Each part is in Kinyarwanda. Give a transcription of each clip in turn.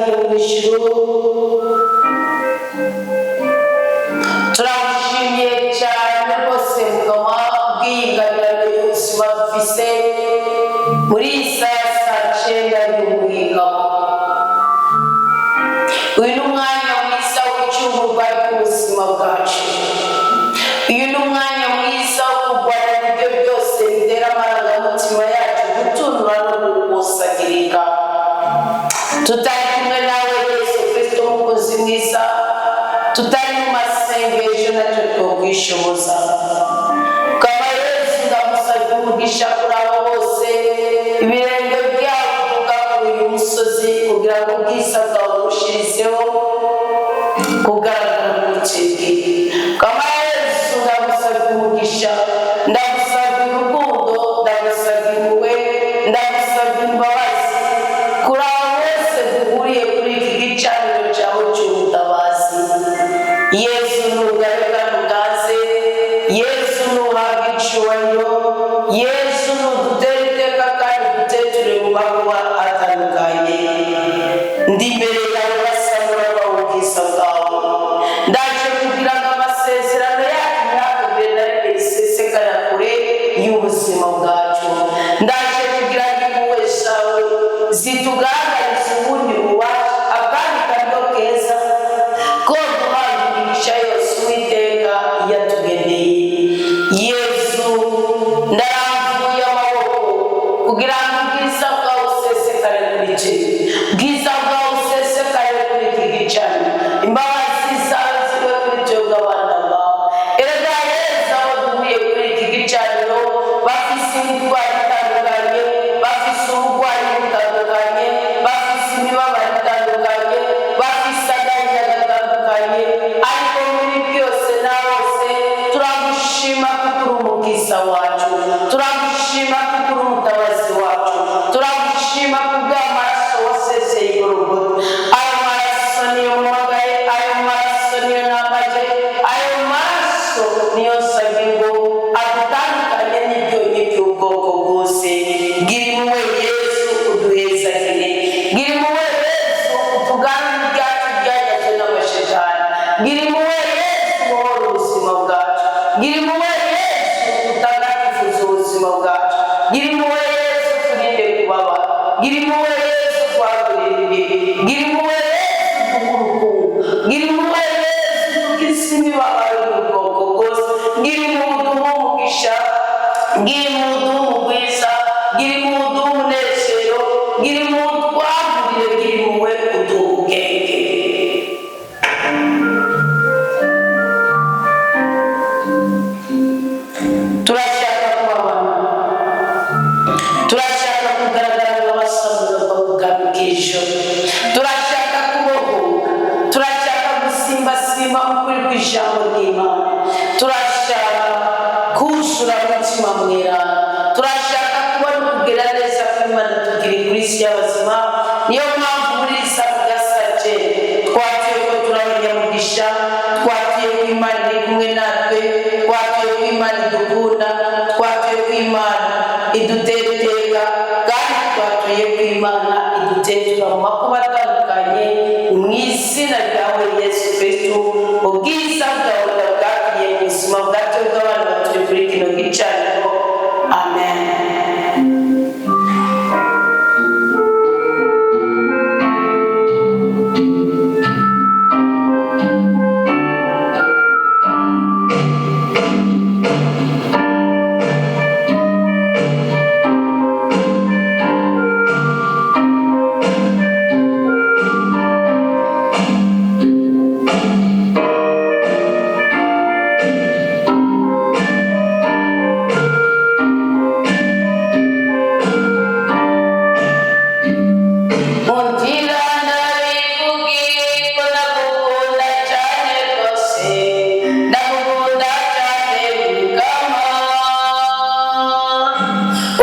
Uri mu ijuru, turagushimiye cyane rwose, Mugama, bw'iyingabirano y'ubuzima dufise muri iyi saha ya saa 9 y'umuhingamo. Uyu ni umwanya mwiza w'icungurwa ry'ubuzima bwacu. Uyu ni umwanya mwiza wo kurwanya ibyo byose bitera amarangamutima yacu gutunura no gukusagirika. Tutari kumwe nawe, Yesu Kristo umukozi mwiza, tutari mu masengesho, nacyo twokwishoboza. Kaba Yesu, ndagusabye umugisha kuri abo bose ibirenge byabo bivuga kuri uyu musozi, kugira ngo ubwiza bwawe burushirizeho kugaragara muri twebwe. Kaba Yesu, ndagusabye umugisha, ndagusabye urukundo, ndagusabye impuhwe, ndagusabye imbabazi kuri abo bose duhuriye kuri iki gicaniro cyawe cy'ubutabazi. Yesu, ntugabe kandi uganze. Yesu, ntuhabwe icyubahiro. Yesu, ntudutere iteka kandi uduteture mu makuba atandukanye. Ndi imbere yawe, basamura ubwiza bwawe. Ndaje kugira ngo amasezerano yacu ntihakagire na rimwe risesekara kure y'ubuzima bwacu. Ndaje kugira ngo impuhwe zawe zitugaragarize ubundi bubasha, akandi karyo keza ko guhabwa imigisha yose Uwiteka yatugeneye. Yesu, ndarambuye amaboko kugira ngo ubwiza bwawe busesekare kuri twe, ubwiza bwawe busesekare kuri iki gicaniro, imbabazi zawe zibe kuri twebwe abana bawe. Erega Yesu, abo duhuye kuri iki gicaniro bafise imitwaro itandukanye, bafise uburwayi butandukanye, bafise imibabaro itandukanye, bafise agahinda gatandukanye, ariko muri byose na bose turagushima kuko uri umukiza wacu, turagushima kuko uri umutabazi wacu, turagushima kubw'amaraso waseseye i Gologota. Ayo maraso niyo mpamagaye, ayo maraso niyo nambaje, ayo maraso niyo nsabye ngo adutandukanye n'ibyonnyi by'ubwoko bwose. Gira impuhwe Yesu, uduhezagire. Gira impuhwe Yesu, utugane ibyacu byanyazwe n'amashetani. Gira impuhwe Yesu, ubohore ubuzima bwacu. Gira impuhwe Yesu, utagatifuze ubuzima bwacu. Gira impuhwe Yesu, turinde kubabara. Gira impuhwe Yesu, twagurire imbibi. Gira impuhwe Yesu, duhe urukundo. Gira impuhwe Yesu, dukize imibabaro y'ubwoko bwose. Gira impuhwe, uduhe umugisha. Gira impuhwe, uduhe umugwiza. Gira impuhwe, uduhe umunezero. Gira impuhwe, utwagurire. Gira impuhwe, uduhe ubwenge. Turashaka kubabana, turashaka kugaragara nk'abasamurwa mu bwami bw'ijuru, turashaka kubohoka, turashaka gusimbasimba mu kuri kw'ijambo ry'Imana, turashaka kuzura umutima mweranda, turashaka kubona ukugira neza kw'Imana tukiri kuri isi y'abazima. Niyo mpamvu muri za saa 9 twatuye ko turi abanyamugisha, twatuye ko Imana iri kumwe natwe, twatuye ko Imana idukunda, twatuye ko Imana idutera iteka, kandi twatuye ko Imana idutetura mu makuba atandukanye. Mu izina ryawe Yesu Kristo, ubwiza bwawe bwakiriye mu buzima bwacu bw'abana batuye kuri kino gicaniro. Amen. Untira ndabivuge ko ndagukunda cyane rwose, ndagukunda cyane Mukama.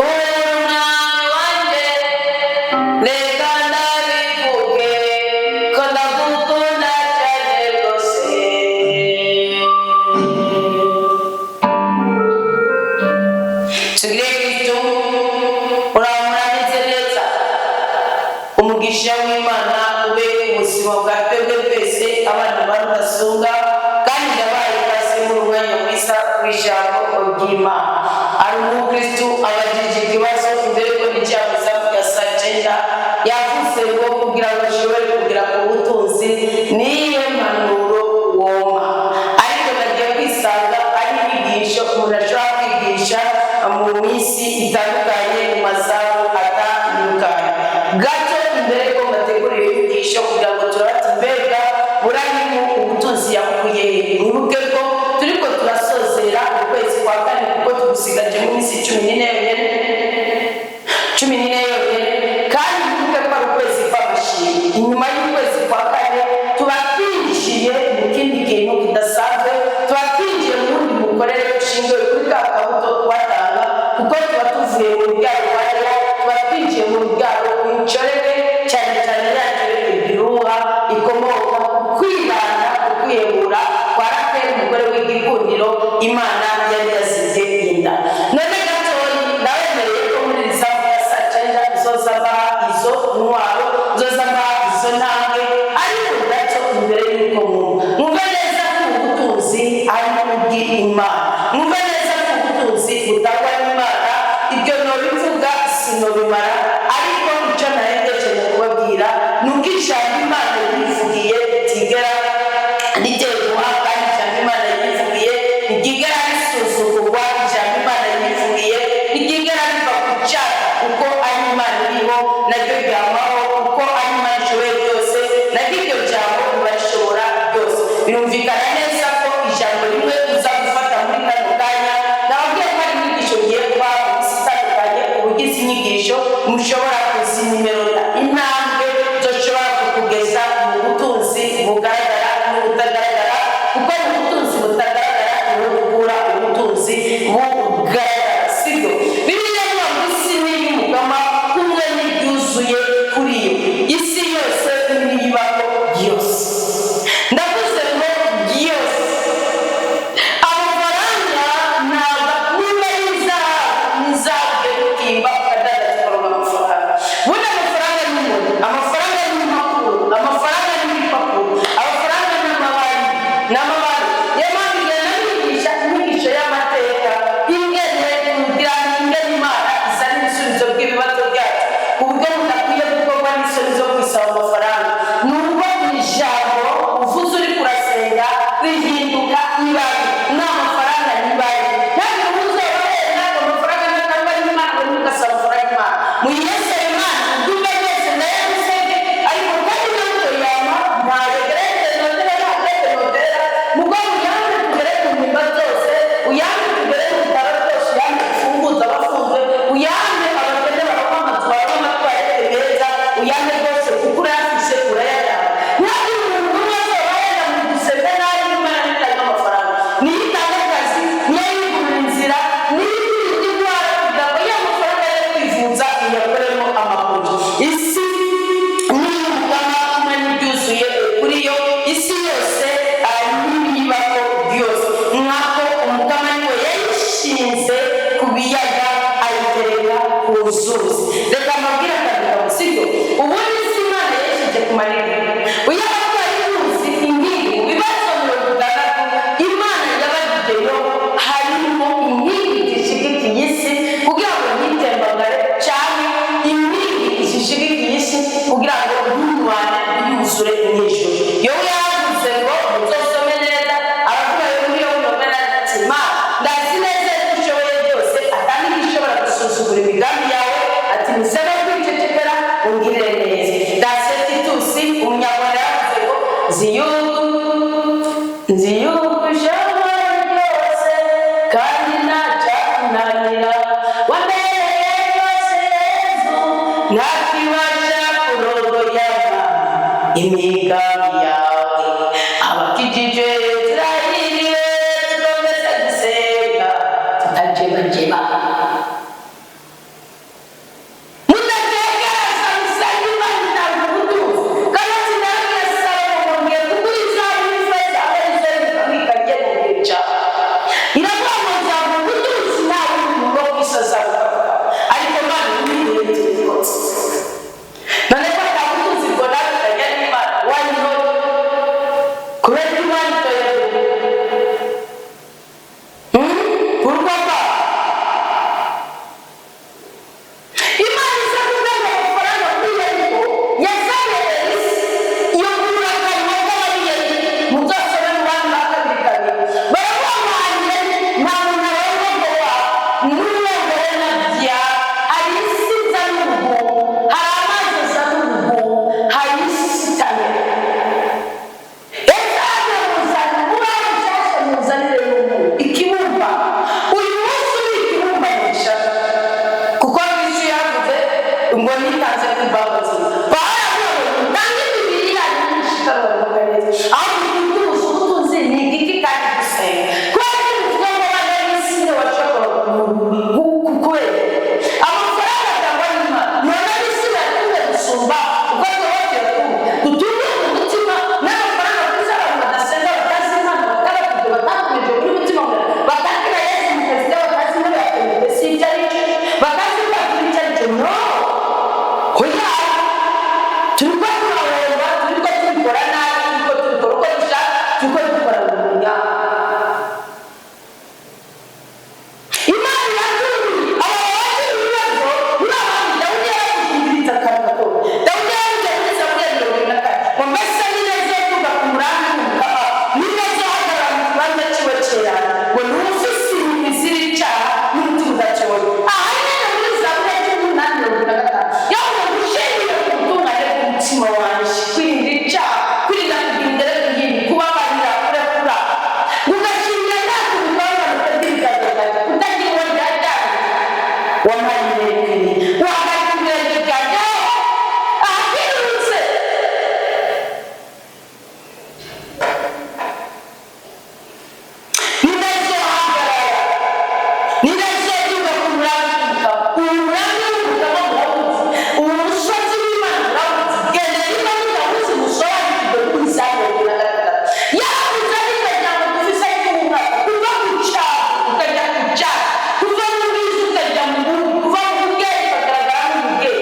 Uri umwami wanjye, reka ndabivuge ko ndagukunda cyane rwose. Tugire Kristo, uramurameze neza. Umugisha w'Imana ube Ubuzima bwa twebwe twese abana ba Rudasumbwa, kandi ndabaye ikaze muri umwanya mwiza w'ijambo ry'Imana. Hari umukristu abajije ikibazo imbere ko n'icyabuza ya saa 9, yavuze ngo kugira ngo ashobore kugera ku butunzi niyo mpanuro woma, ariko nagiye kwisanga ari inyigisho umuntu ashobora kwigisha mu minsi itandukanye, mu masaha atandukanye. Gato imbere ko mbategurira inyigisho kugira ngo turabati mbega Burayimu ubutunzi yakuye he? Mwibuke ko turiko turasozera ukwezi kwa kane, kuko tugusigaje mu minsi 14 yonyene, 14 yonyene. Kandi mwibuke ko ari ukwezi kw'amashimwe. Inyuma y'ukwezi kwa kane tuba twinjiye mu kindi kintu kidasanzwe, tuba twinjiye mu wundi mukorere ushingiwe kuri ka kabuto twatanga, kuko tuba tuvuye mu rubyaro rwa Leya, tuba twinjiye mu rubyaro rw'inshoreke, cyane cyane ya nshoreke biruha ikomoka ku kwibanda, ku kwihebura kwa Rakeli, umugore w'igikundiro Imana yari yasize inda. None gatoyi nawemereye ko muri rizamu ya saa 9 nzoza mbaha izo ntwaro, nzoza mbaha izo ntambwe, ariko gato imbere y'uko mwumva mwumve neza ko ubutunzi ari ubw'Imana, mwumve neza ko ubutunzi butangwa n'Imana. Ibyo nobivuga sinobimara, ariko icyo narengeje mu kubabwira ni uko ijambo Imana yivugiye ritigera riterwa, kandi ijambo Imana yivugiye ntiryigera risuzugurwa, ijambo Imana yivugiye ntiryigera riva ku cyaha, kuko ari Imana iriho, naryo ryamaho, kuko ari Imana ishoboye byose, naryo iryo jambo riba rishobora byose. Birumvikana neza ko ijambo rimwe uza gufata muri kano kanya, nababwiye ko ari inyigisho ngiye kuba mu minsi itandukanye, ubugize inyigisho mushobora kuzinimerota, intambwe zoshobora kukugeza mu butunzi bugaragara n'ubutagaragara, kuko mu butunzi butagaragara niho dukura ubutunzi bugaragara, sibyo? Bibiliya ivuga ngo isi ni iy'Umukama kumwe n'ibyuzuye kuri yo, isi yose n'ibiyibaho byose. Ndavuze ngo byose. Amafaranga ntabwo niba ari izahabu, ni izahabu ukimba ukadandaza ukaronka amafaranga. Ubundi amafaranga ni umuntu, amafaranga ni impapuro, amafaranga ni ibipapuro, amafaranga ni amabanki, ni amabanki. Niyo mpamvu igenda bigisha inyigisho y'amateka ingene kugira ingene Imana izana ibisubizo by'ibibazo byacu, ku buryo mudakwiye gukorwa n'isoni zo kwisaba amafaranga. Ni uko ijambo uvuze uri kurasenga rihinduka ibanki, nta mafaranga ni banki. Ntabwo uzorohera amafaranga natangwa n'Imana ngo ntugasaba amafaranga Imana muyiyesere Imana ubyumve byose ndayagusabye, ariko kandi ntabwo yama ntayo gerete notera, nta gerete notera mugo uyange tugere ku mpimba zose, uyange tugere ku bitaro byose, uyange ufunguze abafunzwe, uyange abakene baronka amazu, baronka amatwarete meza, uyange rwose kuko urayafise, urayatanga. Ntabwo umuntu umwe azoba yenda mu gusenga nabi. Imana nitanga amafaranga, niyo itanga akazi, niyo yigurira inzira, niyo igurira indwara kugira ngo ya mafaranga yo kwivuza iyakoremo amakuru. Isi n'iy'Umukama kumwe n'ibyuzuye kuri yo, isi yose n'ibiyibaho byose, nk'ako Umukama niwe yayishinze ku biyaga, ayitereka ku nzuzi. Reka mbabwire akantu kamwe, sibyo? Ubundi isi Imana yayishyize ku manini uyaba tuzi inkingi. Mu bibazo 60 Imana yabagijeyo harimo inkingi zishigikiye isi kugira ngo ntitembagare, cyane inkingi zishigikiye isi kugira ngo ntinywane, ntiyuzure mw'ijuru. Yowe yaravuze ngo muzosome neza, aravuga yo muri yo 40 ati: "Ma ndazi neza ko ushoboye byose, atari ishobora gusuzugura imigambi yawe." Ati: "Misaba kwicecekera, ungirire neza." Dase Titusi umunyarwanda yaravuze ngo ziyugu nziyugu ushoboye byose kandi ntacyakunanira, wambereye byose Yezu, ntakibasha kurogoya imigambi yawe. Abakijije turahiriwe, dukomeze gusenga tutajebajeba, mudatekereza musenge Imana itanga ubutunzi. Kandi sinabwiye Salomo ngiye kugura izahabu n'ifeza aho izo bikabika mu bwica, iravuga ngo nzamuha ubutunzi nta wundi muntu wo ku isi azabugaruka, ariko Imana ibihe tubikoze. None ko nta butunzi bwo nawe ukajya n'Imana. Umutima wanjye kwirinda icyaha, kwirinda kugira ingerere yindi, kubabarira, kurekura, ugashimira natwe ububabare utagira, kutagira uwo ryajyanye. Wampaye imirire, wampaye ibirenge byanjye ahahindutse. Ninazohagarara, ninazoduga ku murambi w'umugabo. Umurambi w'umugabo murawuzi, uwo musozi w'Imana murawuzi. Genda niba mutawuzi musobanukirwe kuri Isaya 46. Yavuze ariko ijambo dufise ry'umwaka: kuva ku cyaha ukajya ku cyaha, kuva mu bwiza ukajya mu bubi, kuva mu bwenge ukagaragara nk'ubwenge.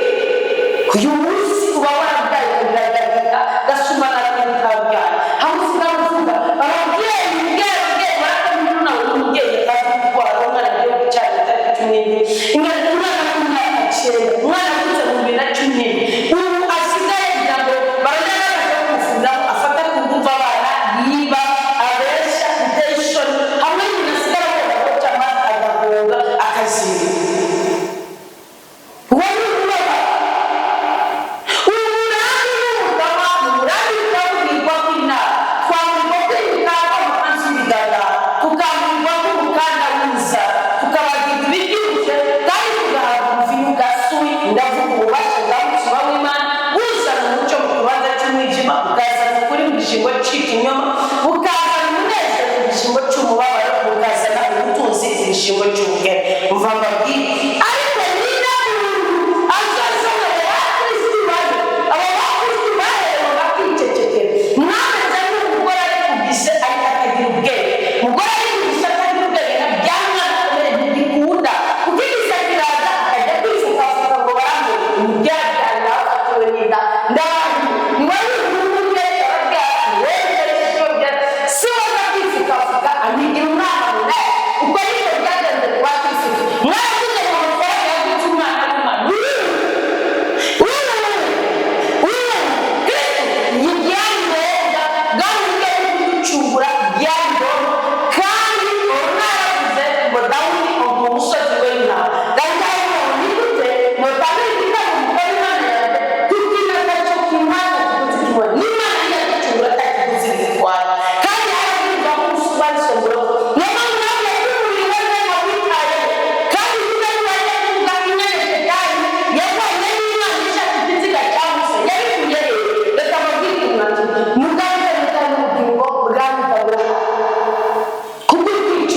Uyu munsi uba warabyaye ukagaragara gasuma na kabyaye hamwe usigaye uvuga ababyeyi ubwenge barakamenya nawe n'umubyeyi atazi gutwara umwana agiye ku cyaha itariki 17, ingana umwana w'imyaka 9, umwana avutse mu 2017, ubu asigaye kugira ngo barongera bajya kumufunzamo, afata ku ngufu abana, yiba, abesha, biteye isoni. Hamwe nyina asigara agomba guca amazi agahunga akaziba. Uwo ni umubabaro. Umurambi w'umugaba ni umurambi twabwirwa kw'inama, twamurwa kw'imikaka umukansi w'ibiganza, tukamurwa k'umukanda w'inzara, tukabagira ibibyibushye kandi tugahabwa umuvinyu ugasuye. Ndavuga ububasha bwa mutima w'Imana buzana umucyo mu kibanza cy'umwijima, bukazana ukuri mu gishingo cy'ikinyoma, bukazana umunezero mu gishingo cy'umubabaro, bukazana ubutunzi mu gishingo cy'ubukene. Umva mbabwire, ariko niba muntu azazana abo bakristu babi, abo bakristu baherewe bakicecekera, mwameze nk'umugore ari kugize ariko atagira ubwenge. Umugore ari kugize atagira ubwenge na bya mwana akomeye ntibikunda, kuko igisa kiraza akajya kwifukafuka ngo barambure umubyara nawe afatiwe n'inda. Ndabazi ni wowe umubyeyi ababyara, ni wowe ubyara, si wowe kwifukafuka amigira umwana munani. Uko niko byagenze ku bakristu. Mwaravuze ngo amafaranga yagutse umwana w'Imana. Kuducungura byari ngombwa, kandi mwaravuze ngo Dawudi ngo umusozi w'intama. Dawudi aravuga ngo ni gute mutange igitabo umukora Imana yanjye kuko cyo kimana kiguzi kimwe n'Imana yaducungura atakiguzi bitwara, kandi harabwirwa ko umusubari songoro. Niyo mpamvu nawe yakumuriwe neza witayeho, kandi niba wajya kuvuga inyana shitani yarwanye n'Imana ishaka ikiziga cya Musa, yabikuye he? Reka mbabwire umwanzuro mugambi mutari ubugingo bwami bwaburaha kubw'ubwicuti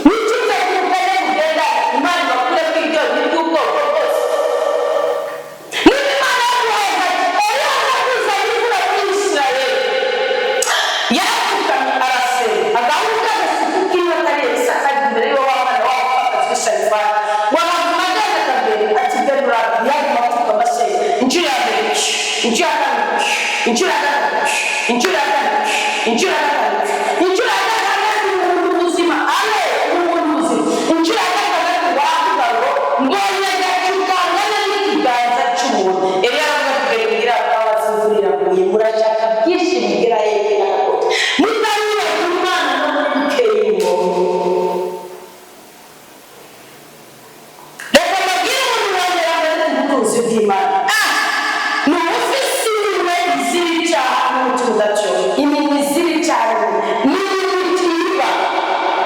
wicutse ku bukene bugenda. Imana ibakure kw'iryohe ry'ubwoko bwose. Niba Imana yaguhaye Eliya akuzana imvura muri Isirayeli, yarapfukamye arasenga, agahunga agasuku kiwe atari Elisa kajya imbere y'uwo wa mwana w'abapfakazi w'i Sarifati. Wahaguma agenda akambere ati genura. Yaguma apfukama asenga inshuro ya mbere, inshuro ya kabiri, inshuro ya gatatu, inshuro ya kane, inshuro ya gatanu, inshuro ya gatandatu. Umuntu muzima ale, umuntu muzima, inshuro ya gatandatu baravuga ngo mbonye agacu kangana n'ikiganza cy'umuntu. Eliya aravuga ati mbere kugira ababazi imvura iraguye, murashaka byinshi mugera hehe n'agakote mutanyura Imana no muri bukeye ngo. Reka mbabwire umuntu wongera mbere ubutunzi bw'Imana. Ni umufisi iminwe izira icyaha n'umutima udacoye. Iminwe izira icyaha ni iminwe itiba,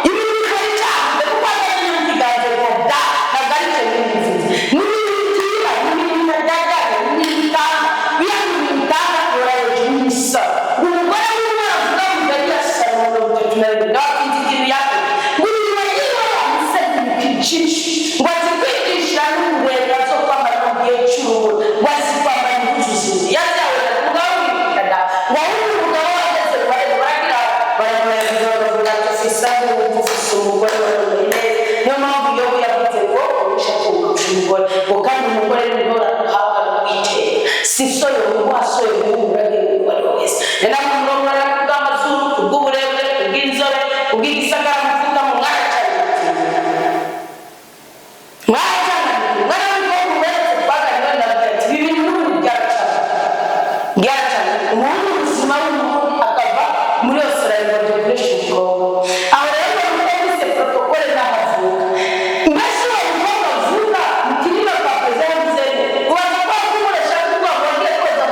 iminwe ikora icyaha kuko atari n'ikiganza da, ntabwo ari cyo bivuze. Ni iminwe itiba, ni iminwe itadagara, ni iminwe itanga biriya bintu bitanga ihora hejuru y'isaro. Umugore w'umwana avuga ngo yari ya Salomo 31, nawe afite ikintu yakoze ngo iminwe yiwe yamuseguka ijisho, ngo azi kwigisha n'uburebure zo kwambara mu gihe cy'urubura, ngo azi kwambara impuzu zibiri yazyawe umugabo w'ibikada, ngo ahubwo umugabo wageze ku barego baragira baramuragira bakavuga ati ufise aho wumva ufise umugore wawe neza. Niyo mpamvu Yobu yavuze ngo urusha kurusha umugore, ngo kandi umugore ni intore uhabwa n'Uwiteka, si so yomuha so yomuha umurage uwo ari we wese. Ni naho umurongora kubw'amazuru, kubw'uburebure, kubw'inzobe, kubw'igisagara muvuga mu mwaracyari mwaracana mwana w'umukobwa wese twaganiriye. Ndavuga ati ibi bintu n'ubu byaracana, byaracana. Umuhungu muzima w'umuhungu akava muri Australia ngo dukoreshe umukobwa. Aho rero ngo mukobwa protokole n'ahavuka, mbese uwo mukobwa avuka mu kirima kwa perezida yavuze ubaza ko ari kumukoresha kuko ngo agiye koza.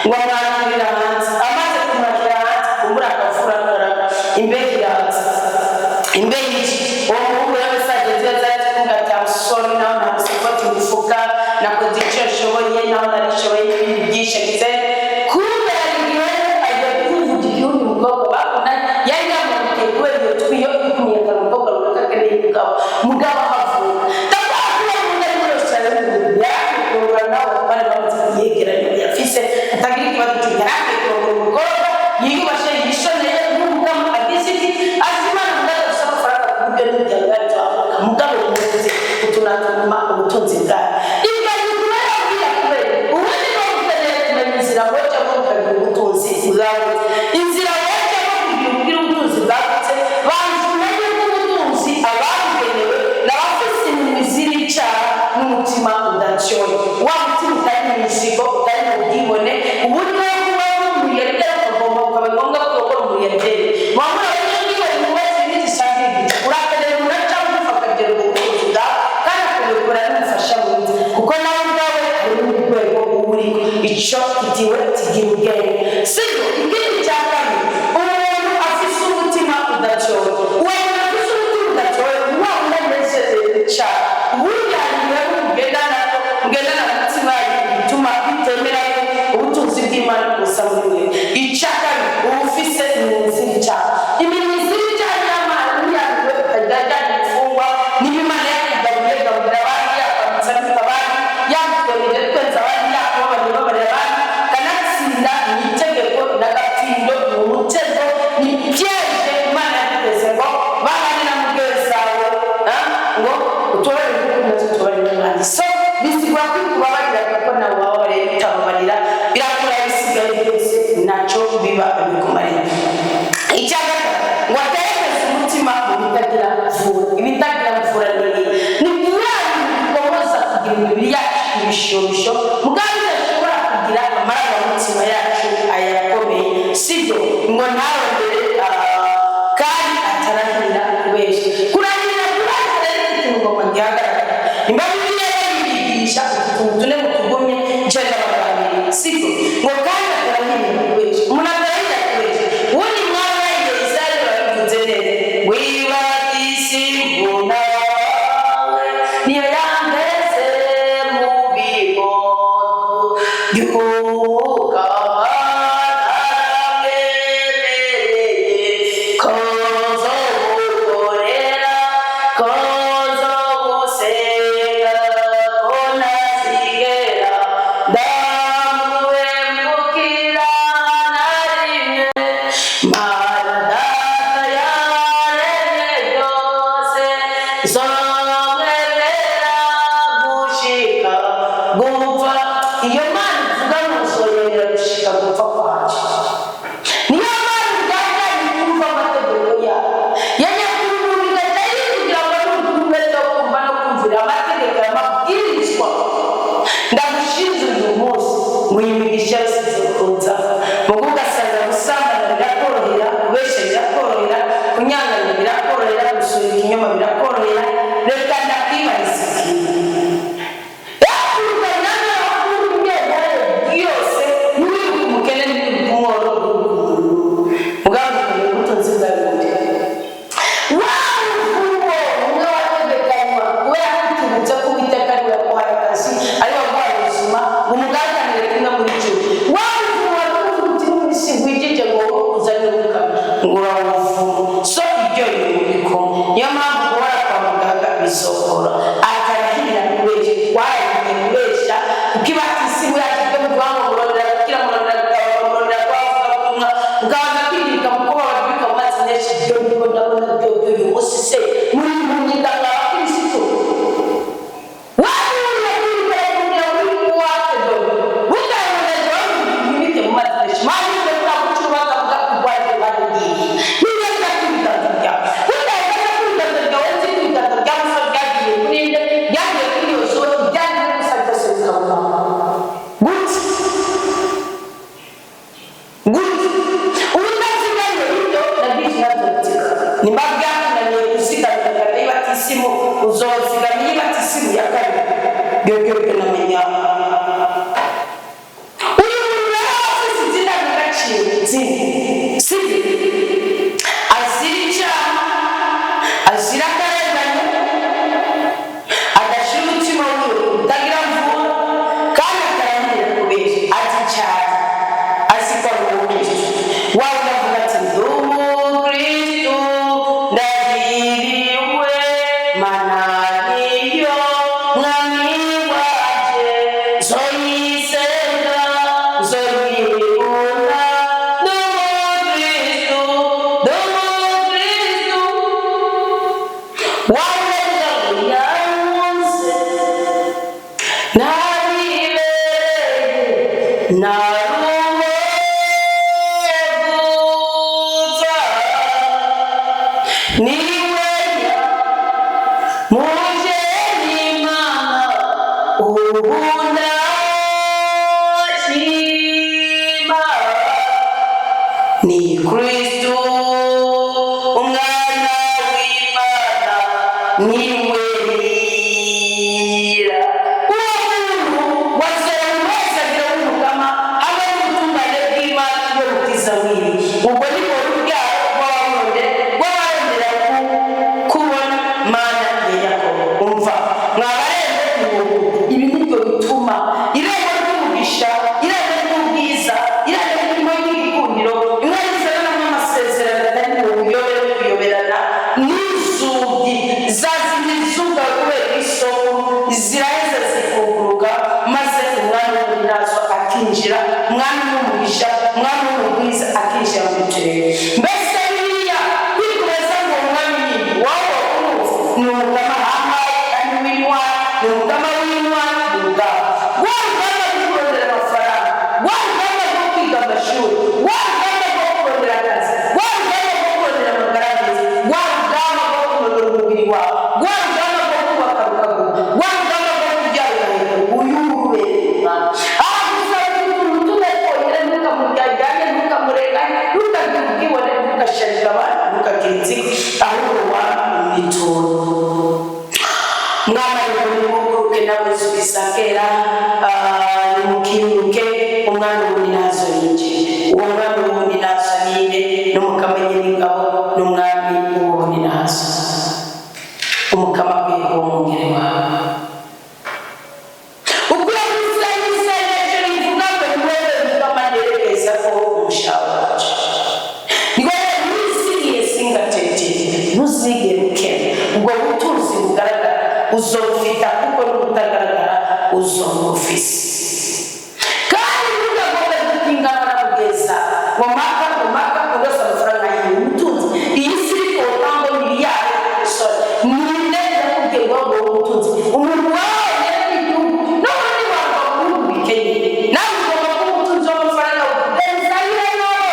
Ngo amwakirira hanze. Amaze kumwakira hanze, kumbura akavura karagwa, imbeho iraza, imbeho iki. Uwo muhungu rero message nziza zari kumubwira ati: "I'm sorry, nawe ntabwo gufata imifuka, nakoze icyo nshoboye, nawe narishoboye," n'ibindi byinshi. Agize kumbe hari igihe ajya kwivugira igihugu, umukobwa bakundanye yari yamubwiye kubera iyo twiyo iri kumuyagana, umukobwa runaka akeneye umugabo, umugabo ahavuka. Ndavuga kuba umuntu ari muri Australia, yarakwiye kurongora nawe, bari bamaze kuyegeranya, yafise atagira ikibazo cyo yarakwiye kurongora umukobwa yiyubashe, yishoneye, n'umugabo agize iki, azi Imana, mugabo gusa amafaranga ku buryo n'imiryango yacu avuka, mugabo muzi utunatuma ubutunzi bwayo ibyo kubera kubera ubundi ni ukeneye kumenya inzira wocamo ukagira ubutunzi bwagutse. Inzira wocamo kugira ugire ubutunzi bwagutse, banza umenye ko ubutunzi ababugenewe n'abafise imirimo izira icyaha n'umutima udatyoye, wa mutima utari mu mizigo, utari mu bwibone. Uburyo bwo kuba umumiliyarderi, ukagomba ukaba ngombwa ko ukora umumiliyarderi wamura abanyabwibone mubazi ibindi zisanzwe igice urakenera umuntu cyangwa ufa akagira ubutunzi bwawe, kandi akabikora n'umufasha mwiza, kuko nawe ubwawe uri mu rwego uba uriko icyo kitiwe kigira ubwenge, sibyo? Ikindi cya kabiri, umuntu afise umutima udatyoye, uwo muntu afise umutima udatyoye, wa wundi anezerewe cyane. Ubundi hari ibintu mugendana, mugendana umutima, bituma bitemera ko ubutunzi bw'Imana busa muri mwe. Icya kabiri, uba ufise imirimo izira icyaha. Imirimo izira icyaha y'Imana niyanduwe ukajya ajyana imfungwa. Niba Imana yakugaburiye, gaburira abandi; yakwambitsa, ambika abandi; yakutwengeje, twenza abandi; yakubabariye, babarira abandi. Kanatsinda ni itegeko n'agapindo, ni umutego, ni piège Imana yaguteze ngo bahane na mugenzi wawe, ngo utubarire kuko natwe tubarire n'abandi. So bisigura kwikubabarira, kuko nawe wababariye. Utababarira birakura, bisigaye byose ntacyo biba bikumarira. Icya gatatu, ngo aterekeze umutima mu bitagira mvura. Ibitagira mvura ni ni bya bintu bikomeza kugira imibiri yacu ibishobisho, mugabo bidashobora kugira amarangamutima yacu ayakomeye, sibyo? Ngo ntarondere kandi atarahirira kubeshya. Kurahirira kubeshya rero, ikintu ngomba gihagarara imba Bibiliya yibigisha utuntu tune mutugumye nje ndabaganiriye, sibyo? Ngo kandi atarahirira kubeshya, umuntu atarahirira kubeshya, ubundi mwana Yesaya babivuze neza: "Wibatisi wawe niyo yambeze mu bibondo by'ukama, naramwemereye ko nzogukorera, ko nzogusenga, ko ntazigera ndamuhemukira na rimwe. Mana Data yaremye byose, nzomwemera gushika gupfa." Iyo Mana ivuga ngo nzoyemera gushika gupfa kwanje, niyo mpamvu byajyanye kumva amategeko yayo yanyakurura, igahita yivugira ngo nugira umwete wo kumva no kumvira amategeko y'amabwirizwa ndagushinze uyu munsi, ngo iyi migisha yose izokuza. Mugo ugasanga gusambana birakorohera, kubeshya birakorohera, kunyanganya birakorohera, gusura ikinyoma birakorohera. Reka ndakwibariza ikintu: yose ntiwibuke umukene, ntiwibuke umworo, mugabo ubutunzi bwawe buri wa muvumo umwe wategekanywa kubera ko ko Uwiteka ari we waguhaye akazi, ari we waguhaye ubuzima, ngo umugakanire kimwe muri cumi. Wa muvumo wari uvuga uti n'umisi wigije ngo uzane ubukana, ngo urawuvuma. So ibyo bintu bikoma, niyo mpamvu guhora kwa muganga bizokora. Akarahirira kubeshya, warahiye kubeshya, kuko ibatisimu yacu ibyo muvuga ngo murondera gukira, murondera gutabarwa, murondera kubavuga ubutumwa, mukabanza kwibika mu kuba babibika mu mazi menshi. Ibyo ndiko ndabona byo uyu munsi se muri mu myiganga abakirisitu wahuriye kuri kugira muri buwate dore bukayongeje bibike mu mazi menshi. Mani ibyo bwaguca urubanza bwakurwaje barugiye niba byakw'ibiganza byawe butaheza kw'ibiganza byawe, nzi ko ibiganza bya Musa byagiye kuri nde? Byagiye kuri Yosuwa. Ibyagiye gusa byose bikabura. Naruweguza niwe muje n'Imana ubundashima ni Kristo umwana w'Imana niwe nira. Uwo muntu wazera wese agira w'umukama hamwe n'ubutungane bw'Imana iyo butiza wiwe. Ubwo ni bwo rubyaro rw'abaronde rw'abarondera kubona Mana ya Yakobo. Umva mwabarembo ibi nibyo bituma irembo ry'umugisha, irembo ry'ubwiza, irembo ry'umurimo w'igikundiro, imwe rizana n'amasezerano atari mu buyobe no kuyoberana, n'inzugi za zindi zugawe kubera isoko ziraheza zikuguruka, maze umwami w'ubunyazo akinjira, umwami w'umugisha, umwami w'ubwiza akinjira mu turere. Mbese biriya kwikomeza ngo umwami ni wowe umuzi ni umukama ahambaye kandi w'intwari, ni umukama w'intwari mu rugamba. Rwa rugamba rwo kurondera amafaranga, rwa rugamba rwo kwiga amashuri, rwa rugamba rwo kurondera akazi, rwa rugamba rwo kurondera amagara meza, rwa rugamba rwo kurondera umubiri wawe, rwa rugamba rwo kubaka rukaguma, rwa rugamba rwo kubyara ugaheka, uyu ubereye umwami. Aha gusaba utuntu tudakonyine, ntukamujyane, ntukamurenganye, ntukagire ubwibone, ntugasharira abantu, ntukagire inzigo, ahubwo wamwitura. Mwana nimuguruke nawe zubisakera, nimukiruke umwami w'umuninazo yinjiye. Uwo mwami w'umuninazo ninde? N'umukama nyir'ingabo, n'umwami w'umuninazo. Umukama akwiye kuba umwungere wawe. Ukwiye gusenga isengesho rivuga ngo ni wowe mukama nerekeza ko umushaha wacu. Ni wowe wisigiye singatete, ntuzigere ukena. Ubwo butunzi bugaragara uzobufita, kuko n'ubutagaragara uzobufise. Kandi ntugagombe gutingana na mugeza ngo mpaka ngo mpaka udasa amafaranga yiwe ubutunzi. Iyi si iri kotango miliyari sorry, ninde yakubwiye ngo ngo ubutunzi umuntu wawe n'igihugu n'ubundi wava mu bihugu bikennye, nawe ugomba kuba umutunzi w'amafaranga. Enzayire nawe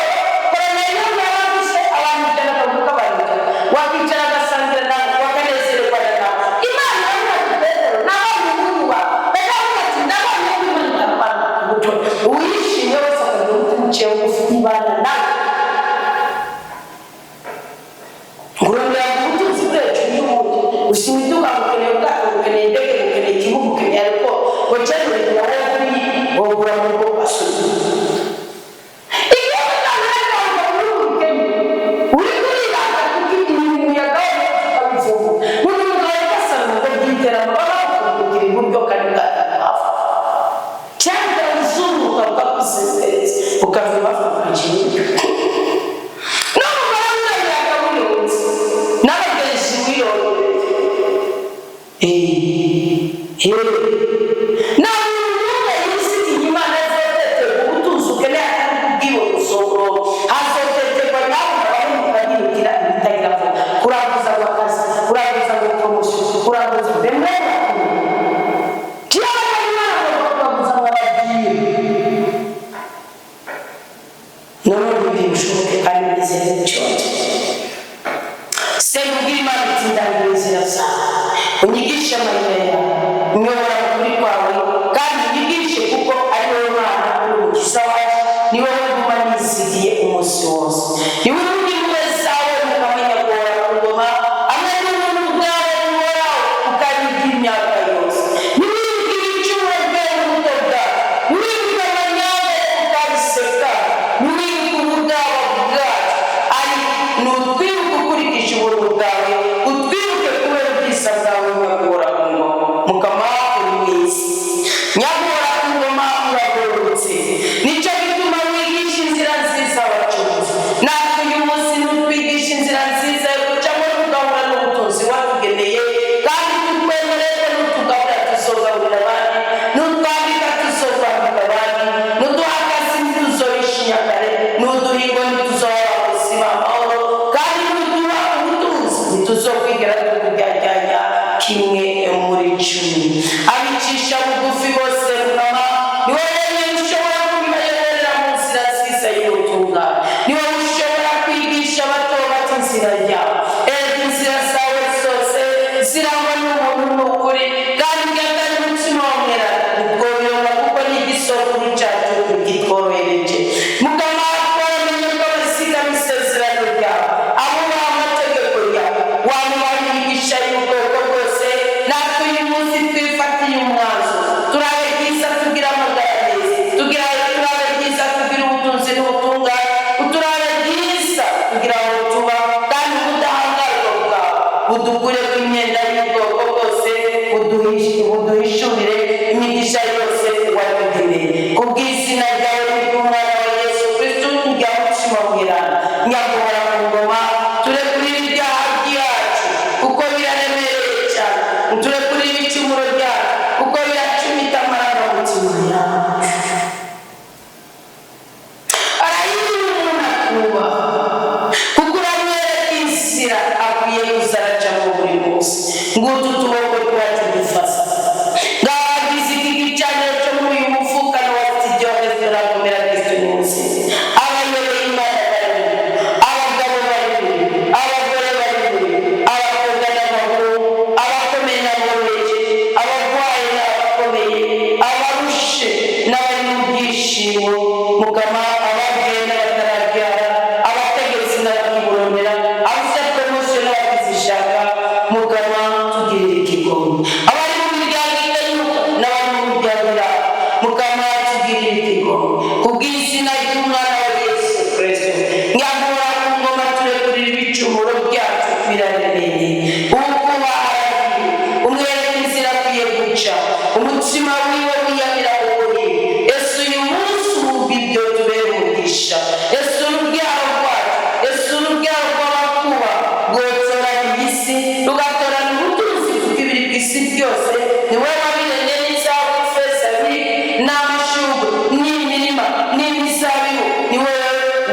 koroneliyo yarabishe abantu 100 akavuga abantu 100, wakicara agasangira nawe wakanezererwa nawe. Imana iravuga ati Petero nabonye umwuba, bakavuga ati nabonye Imana itarwana ku buto. Uwishimye wese akagira umutima uciye bugufi ibana nawe. Ngurondera ubutunzi bwacu y'ubundi usima iduka, ngukeneye ubwato, ngukeneye indege, ngukeneye ikibuga, ngukeneye ariko ngo cyane wowe kuri wogura mu rugo basuzuma igihugu cyane muri ubukene uri kuriranga kuko umuyaga ukabivuga buri mugabo ugasanga ngo by'iterambere bakubwira iburyo kandi bwatanga cyangwa uzunguka ukakuzengereza ukava iwacu ukagira n'umugore w'umuyaga wiyunze n'abagenzi wiyororeye. Nta muntu n'umwe yisigiye Imana azoteterwa ubutunzi ukeneye atari kubwibona usoro hazoteterwa nawe ukaba ukabirukira ibitagira vuba kuraguza ngo akazi, kuraguza ngo promotion, kuraguza bemwe kiyaga Imana ngo kuraguza ngo abagiye none ntibishoboke kandi nizere cyose. Senga ubwire Imana uti ndangira inzira zawe, unyigishe amayira yawe, nyobora mu kuri kwawe kandi unyigishe, kuko ari wowe Mana uri umukiza wacu, ni wowe nguma nizigiye umunsi wose. Ni wowe ubw'impuhwe zawe mukamenya guhora ku ngoma hamwe n'ubuntu bwawe buhoraho ukarinda imyaka yose. Ntiwibuke ibicumuro bwawe n'ubuto bwawe, ntiwibuke amanyanga ukabiseka, ntiwibuke ubugabo bwacu, ariko nutwibuke ukurikije ubuntu bwawe, utwibuke kubera ubwiza bwawe nyagora ku ngoma. Mukama uri mwiza, nyagora ku ngoma uragororotse, nicyo gituma wigisha inzira nziza abacuruzi. Natwe uyu munsi Mukama, ababyeyi n'abatarabyara, abategetsi n'abakiburondera, abafite promotion n'abakizishaka, Mukama, tugirire ikigongo. Abari mu miryango itenyuka n'abari mu miryango yabo, Mukama, tugirire ikigongo kubw'izina ry'umwana wa Yesu Kristo. Nyamura ku ngoma, turekurira ibicumuro byacu biraremereye. Ukuba aragiye, umwereka inzira akwiye guca, umutima wiwe wiyamira ukuri. Ese uyu munsi wumva ibyo tubere umugisha. Ese urubyaro rwacu, ese urubyaro rw'abakuba rwotoranya isi, rugatoranya ubutunzi, kuko ibiri ku isi byose ni wowe wabiremye, n'izahabu, ifeza biri n'amashurwe n'imirima n'imizabibu, ni wowe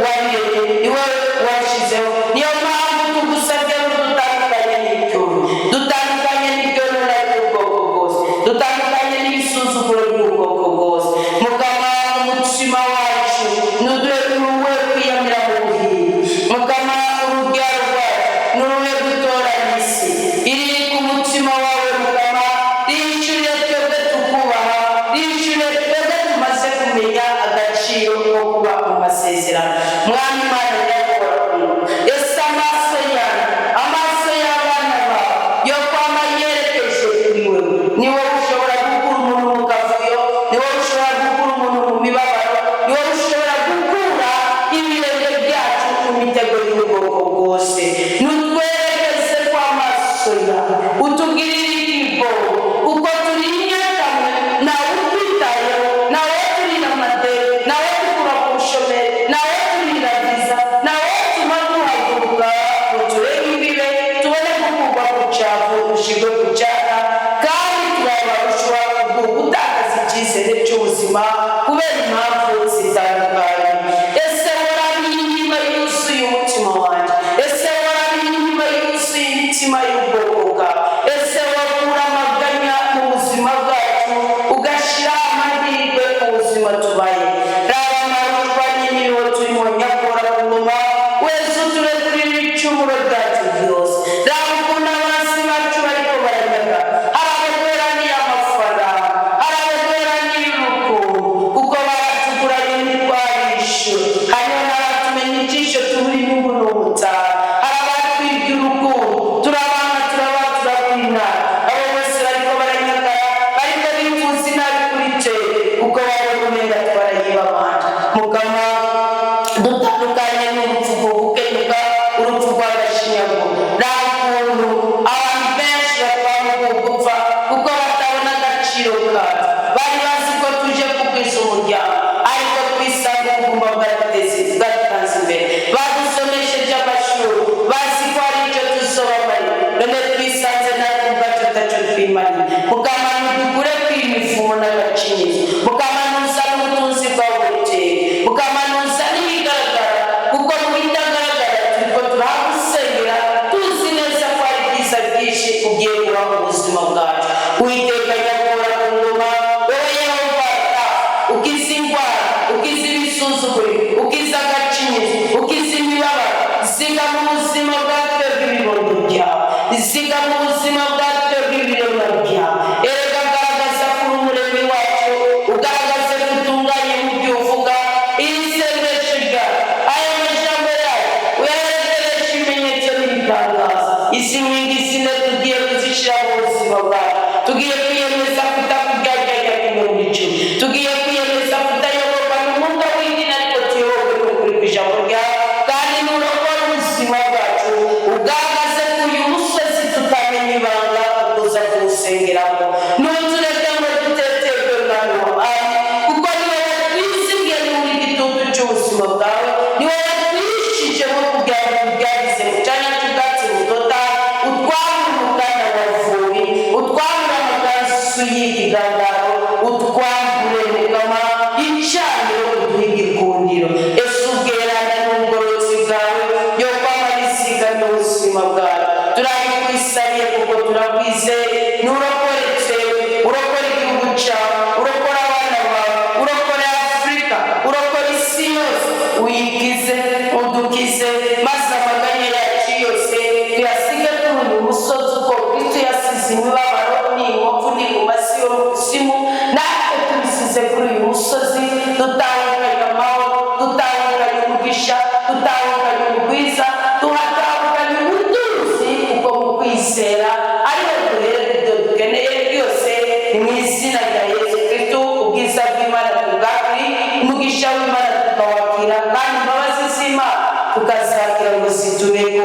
wabiremye, ni wowe wabishyizeho. Niyo mpamvu tugusabye ngo dutandukanye n'ibyondo, dutandukanye n'ibyondo by'ubwoko bwose, dutandukanye n'ibisuzuguro by'ubwoko bwose. Mukama, umutima wacu nuduhe uruwe kwiyamira mu buhinga. Mukama, urubyaro rwacu nuruhe gutoranya isi iri ku mutima wawe. Mukama, rihishurire twebwe tukubaha, rihishurire twebwe tumaze kumenya agaciro ko kuba mu masezerano. Mwami Imana nyakubahwa, ese amaso yawe, amaso y'abana bawe yo kwama yerekeje kuri wewe. Ni wowe ushobora gukura umuntu mu kavuyo, ni wowe ushobora gukura umuntu mu mibabaro, ni wowe ushobora gukura ibirenge byacu mu mitego y'ubwoko bwose. Nutwerekeze kw'amaso yawe, utugirire ikigongo, kuko turi inyakamwe, nawe utwitayeho, nawe turira amadeni, nawe dukura mu bushomeri, nawe turira viza, nawe tuma duhaguruka ngo turebe imbibe, tubone gukurwa ku cyavu, dushirwe ku cyaka. Kandi turabarushwa gutakaza icyizere cy'ubuzima kubera impamvu zitandukanye. Ese warabiye inkima yuzuye umutima wanjye? Ese warabiye inkima yuzuye imitima y'ubwoko bwawe? Ese wakura amaganya mu buzima bwacu, ugashyira amahirwe mu buzima tubaye? Raba amarutwa n'imibeho turimo. Nyakora ku ngoma wese, uturekurira ibicumuro byacu byose. Raba ukuntu abansi bacu bariko baranyaga. Hari abaduheraniye amafaranga, hari abaduheraniye urukundo, kuko baratuguranye ntitwabishyura. Hariho n'abatumenya ijisho, tubura inyungu n'ubutaha. Hari abatwibye urukundo, turabanga, turabatura kwinara. Abo bose bariko baranyagara, bariko bifuza inabi kuri twe, kuko babona umenga twarayibabanje. Mukama, dutandukanye n'urupfu rwo gukenyuka, urupfu rw'agashinyaguro. Raba ukuntu abantu benshi batwara gupfa, kuko batabona agaciro kacu. Bari bazi ko tuje kugwiza umuryango, ariko twisanga ubugumba bwaduteze, bwadutanze imbere. Badusomesheje amashuri bazi ko hari icyo tuzobamarira, none twisanze natwe ubwacu ataco twimariye. Mukama, dukure kw'imivumo n'agacinyizo. Mukama, nuzane ubutunzi bwawe buteye. Mukama, nuzane ibigaragara, kuko mu bitagaragara turiko turahagusengera, tuzi neza ko hari ibyiza byinshi ugiye kuba mu buzima bwacu. Uwiteka nyakubahwa ku ngoma, wowe Yehova, ukiza indwara, ukiza ibisuzuguriro, ukiza agacinyizo, ukiza imibabaro. Ziga mu buzima bwa twebwe ibibondo byawe, ziga mu buzima bwa twebwe ibiremwa byawe. Erega garagaza kuri umuremyi wacu, ugaragaze ko utunganye mu byo uvuga. Iri sengesho ryawe, aya majambo yawe, uyaherekereshe ibimenyetso n'ibitangaza. Izi nkingi zine tugiye kuzishyira mu buzima bwacu. Tugiye kwiyemeza kutakuryaganya ku icumi, tugiye kwiyemeza kutayoborwa n'umwuka w'idini, ariko tuyoborwe n'ukuri kw'ijambo ryawe. Kandi nurokora ubuzima bwacu, ugaragaze ko uyu musozi tutamenya ibanga ukuza kuwusengeramo. Nutureke ngo duteterwe, Mwami wawe, kuko ni wowe twizigiye, ni uri igitutu cy'ubuzima bwawe, ni wowe twishijemo kugira ngo tubyagize mu cyanya cy'ubwatsi butota. Utwambure umuganda wa vubi, utwambure amakanzu y'ikigandaro, utwambure, Mukama, icaniro, uduhe igikundiro. Ese ubwerana n'ubugororotsi bwawe yo kwamariziga n'ubuzima bwawe? Turabikwisariye kuko turakwizeye. Nurokore twebwe, urokore igihugu cyawe, urokore abana bawe, urokore Afurika, urokore isi yose, uyikize, udukize, maze amaganya yacu yose tuyasige kuri uyu musozi, uko Kristo yasize imibabaro n'inkovu n'ingumasi yo mu kuzimu, natwe tubisize kuri uyu musozi, dutahukanye amahoro. Tubwakiri umugisha w'Imana, tukawakira, kandi imbabazi z'Imana tukazakira ngo zitubeko.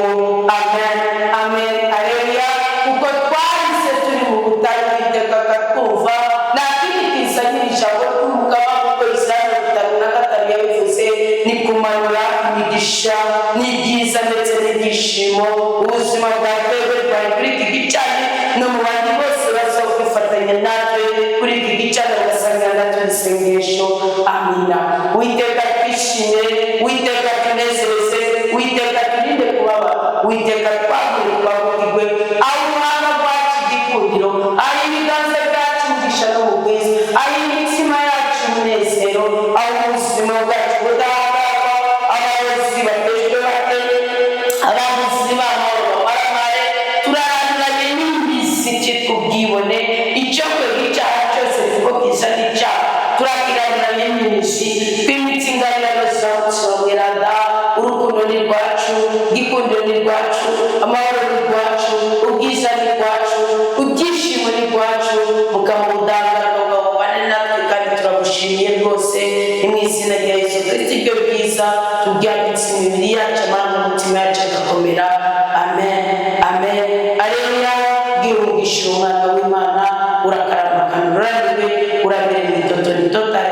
Amen, amen, aleluya. Kuko twahise turi mu butayu, Uwiteka akatwumva. Nta kindi kizanira ijambo ry'Umugaba, kuko Yesaya 55 yabivuze, ni kumanura imigisha n'ibyiza ndetse n'ibyishimo. Ubuzima bwa twebwe twari kuri iki gicaniro, no mu bandi bose baza kwifatanya natwe kuri iki gicaniro, bagasanga natwe isengesho. Amina. Uwiteka twishimire, Uwiteka tunezereze, Uwiteka turinde kubaba, Uwiteka twagure, twagukirwe, aho uruhanga rwacu igikundiro, aho ibiganza byacu umugisha no mu bwiza, aho imitima yacu umunezero, aho ubuzima bwacu budahagarara, abayobozi batejwe bate, abavuzi b'amahoro bamaramare. Turaranduranye n'imizi cyitwa ubwibone, icyo kwega icyaha cyose, kuko kizana icyaha. Turakiranduranye n'imizi, twimitse ingabirano za Mutima Mweranda. Urukundo ni rwacu, igikundiro ni rwacu, amahoro ni rwacu, ubwiza ni rwacu, ibyishimo ni rwacu. Mukama, ubudahangarwa bwawe bubane natwe, kandi turagushimiye rwose. Ni mu izina rya Yesu Kristo ibyo bwiza tubyambitse imibiri yacu, amarangamutima yacu agakomera. Amen, amen, aleluya. Bwira umugisha umwana w'Imana, urakarama kandi uranirwe, uramere mu itoto nitotare.